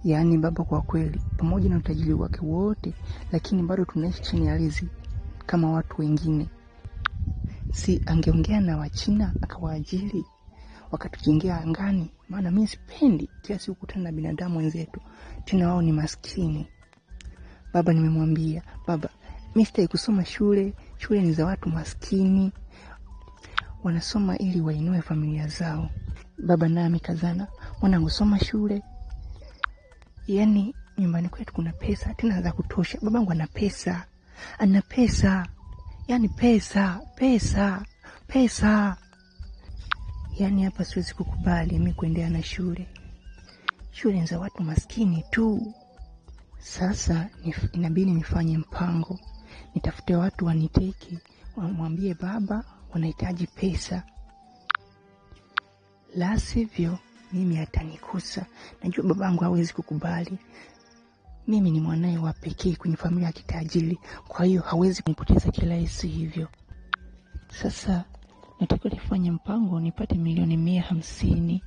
Yaani baba kwa kweli, pamoja na utajiri wake wote, lakini bado tunaishi chini ya ardhi kama watu wengine. Si angeongea na Wachina akawaajiri wakatujengea angani? Maana mimi sipendi kila siku kukutana na binadamu wenzetu, tena wao ni maskini. Baba nimemwambia, baba, mimi sitaki kusoma shule, shule ni za watu maskini, wanasoma ili wainue familia zao. Baba naye amekazana, mwanangu soma shule. Yaani nyumbani kwetu kuna pesa tena za kutosha. Babangu ana pesa, ana pesa, yaani pesa, pesa, pesa. Yaani hapa siwezi kukubali mimi kuendelea na shule. Shule ni za watu maskini tu. Sasa inabidi nifanye mpango, nitafute watu waniteke, wamwambie baba wanahitaji pesa, la sivyo mimi atanikosa. Najua babangu hawezi kukubali. Mimi ni mwanae wa pekee kwenye familia ya kitajiri, kwa hiyo hawezi kunipoteza kirahisi hivyo. Sasa natakiwa nifanye mpango nipate 150,000,000,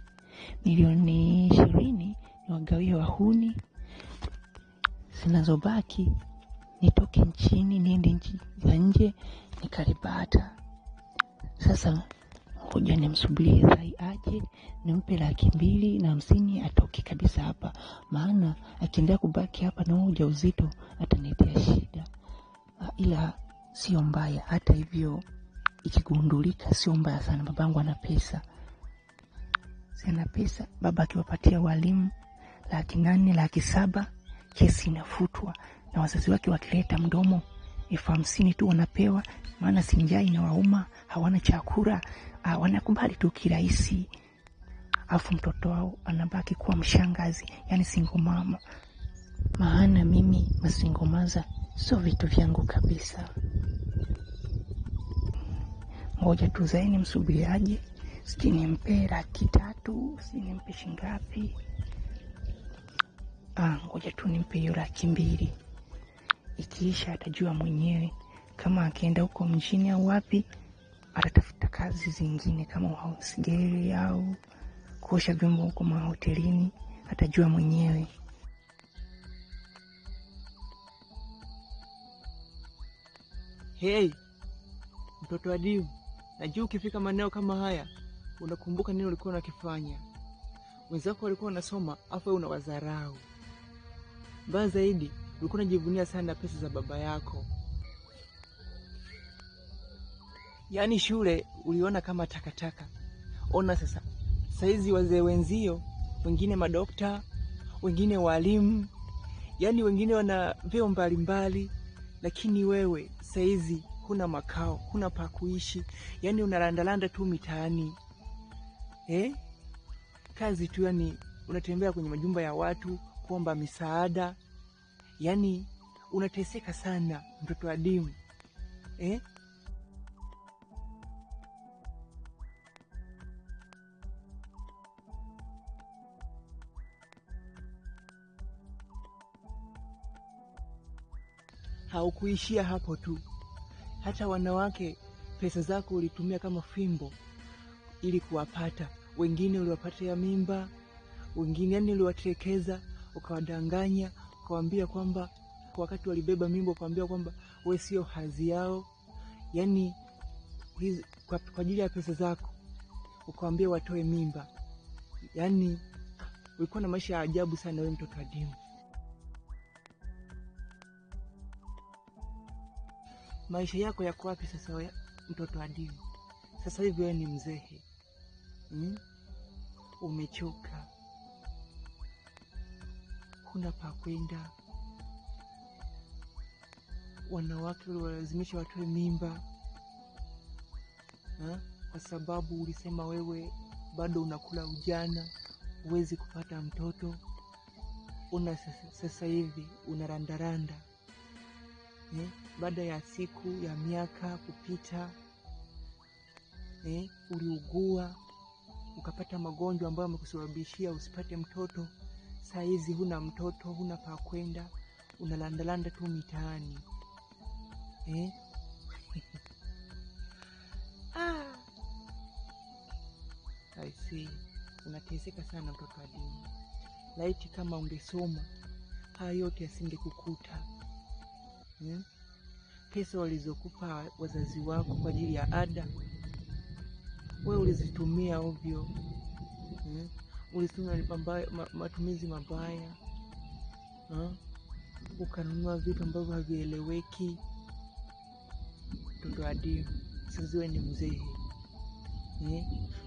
20,000,000 niwagawie wahuni, zinazobaki nitoke nchini niende nchi za nje nikalipata. Sasa ngoja nimsubirie Zai aje nimpe 250,000 atoke kabisa hapa, maana akiendelea kubaki hapa na ujauzito ataniletea shida. Ila sio mbaya, hata hivyo ikigundulika sio mbaya sana. Babangu ana pesa, si ana pesa. Baba akiwapatia walimu 800,000 700,000, kesi inafutwa, na wazazi wake wakileta mdomo 50,000 tu wanapewa, maana si njaa inawauma, hawana chakula, wanakubali tu kirahisi. Afu mtoto wao anabaki kuwa mshangazi, yani single mama. Maana mimi masingomaza sio vitu vyangu kabisa. Ngoja tu Zaini msubiriaje, sijui nimpe 300,000, sijui nimpe shingapi. Ngoja tu nimpe hiyo 200,000. Ikiisha atajua mwenyewe, kama akienda huko mjini au wapi atatafuta kazi zingine kama house girl au kuosha vyombo huko mahotelini, atajua mwenyewe. Hey, mtoto adimu, najua ukifika maeneo kama haya unakumbuka nini ulikuwa unakifanya. Wenzako walikuwa wanasoma afu wewe unawadharau. Mbaya zaidi, ulikuwa unajivunia sana pesa za baba yako. Yaani shule uliona kama takataka. Ona sasa, saizi wazee wenzio, wengine madokta, wengine walimu, yaani wengine wana vyeo mbalimbali, lakini wewe saizi huna makao, huna pa kuishi, yaani unalandalanda tu mitaani. Kazi tu, yaani unatembea kwenye majumba ya watu kuomba misaada. Yaani unateseka sana mtoto adimu. Haukuishia hapo tu. Hata wanawake pesa zako ulitumia kama fimbo ili kuwapata. Wengine uliwapatia mimba, wengine yani uliwatekeza, ukawadanganya, ukawaambia kwamba wakati walibeba mimba ukawaambia kwamba wewe sio hazi yao. Yaani kwa ajili ya pesa zako ukawaambia watoe mimba. Yaani ulikuwa na maisha ya ajabu sana wewe mtoto adimu. Maisha yako yako wapi sasa wewe mtoto adimu? Sasa hivi wewe ni mzee. Umechoka. Huna pa kwenda. Wanawake uliwalazimisha watoe mimba. Kwa sababu ulisema wewe bado unakula ujana, huwezi kupata mtoto. Una sasa hivi unarandaranda. Baada ya siku ya miaka kupita, uliugua ukapata magonjwa ambayo yamekusababishia usipate mtoto. Saa hizi huna mtoto, huna pa kwenda, unalandalanda tu mitaani. I see. Unateseka sana mtoto adimu. Laiti kama ungesoma haya yote yasingekukuta. Pesa walizokupa wazazi wako kwa ajili ya ada, wewe ulizitumia ovyo. Ulizitumia matumizi mabaya, ukanunua vitu ambavyo havieleweki. Mtoto adimu, sasa wewe ni mzee,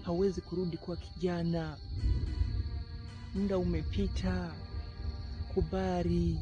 hauwezi kurudi kuwa kijana. Muda umepita. Kubali.